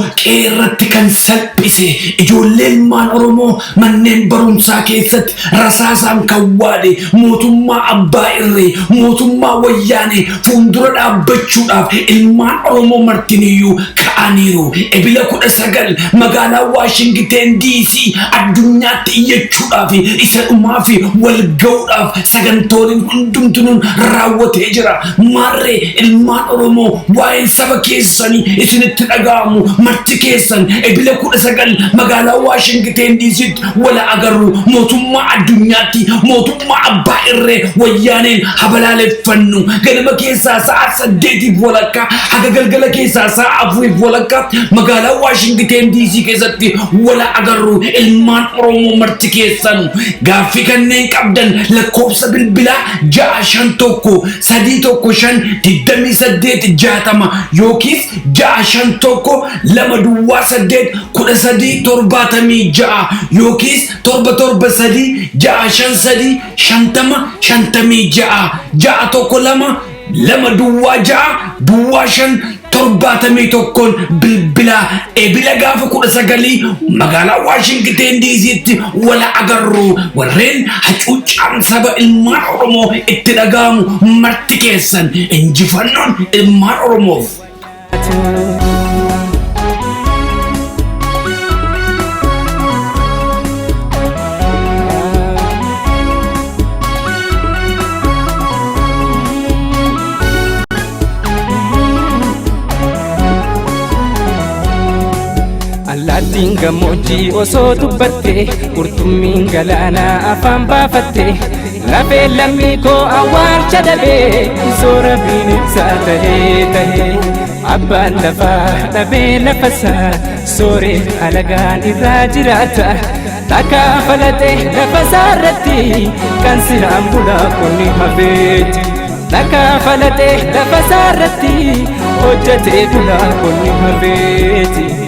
Oromoo qe'ee irratti kan salphise, ijoollee ilmaan Oromoo manneen barumsaa keessatti rasaasaan kan waade mootummaa abbaa irree, mootummaa Wayyaanee fuuldura dhaabbachuudhaaf ilmaan Oromoo martiniyyuu ka'aniiru. Ebila 19 magaalaa Waashingteen DC addunyaatti iyyachuudhaaf, isa dhumaa fi wal ga'uudhaaf sagantooliin hundumtunuun raawwatee jira. Maarree ilmaan Oromoo waa'een saba keessanii isinitti dhaga'amu marti keessan, ebila 19 magaalaa Waashingteen DCtti wal agarru. Mootummaa addunyaatti mootummaa abbaa irree Wayyaaneen habalaaleffannu. Ganama keessaa sa'a 8:30 haga galgala keessaa sa'a 4:30 magaalaa Waashingteen DC keessatti wal agarru. Ilmaan Oromoo marti keessan gaaffii kanneen qabdan lakkoofsa bilbilaa 651 315 28 60 yookiis 651 208 13 76 yookiis 773 653 50 56, 612 206 05 71n bilbilaa. Ebila gaafa 19 magaalaa Waashingteen DCtti wal agarru. Warreen hacuuccaan saba ilmaan Oromoo itti dhaga'amu marti keessan, injifannoon ilmaan Oromoof. Allaattiin gammoojjii osoo dubbatte, qurxummiin galaanaa afaan baafatte, lafee lammii koo awwaalcha dhabee, soora bineensaa tahee tahee, abbaan lafaa dhabee lafasaa sooree alagaan irraa jiraata. Takkaa falatee lafa isaarratti kan siraan bulaa kunni hafeeti. Takkaa falatee lafa isaarratti hojjetee bulaa kunni hafeeti.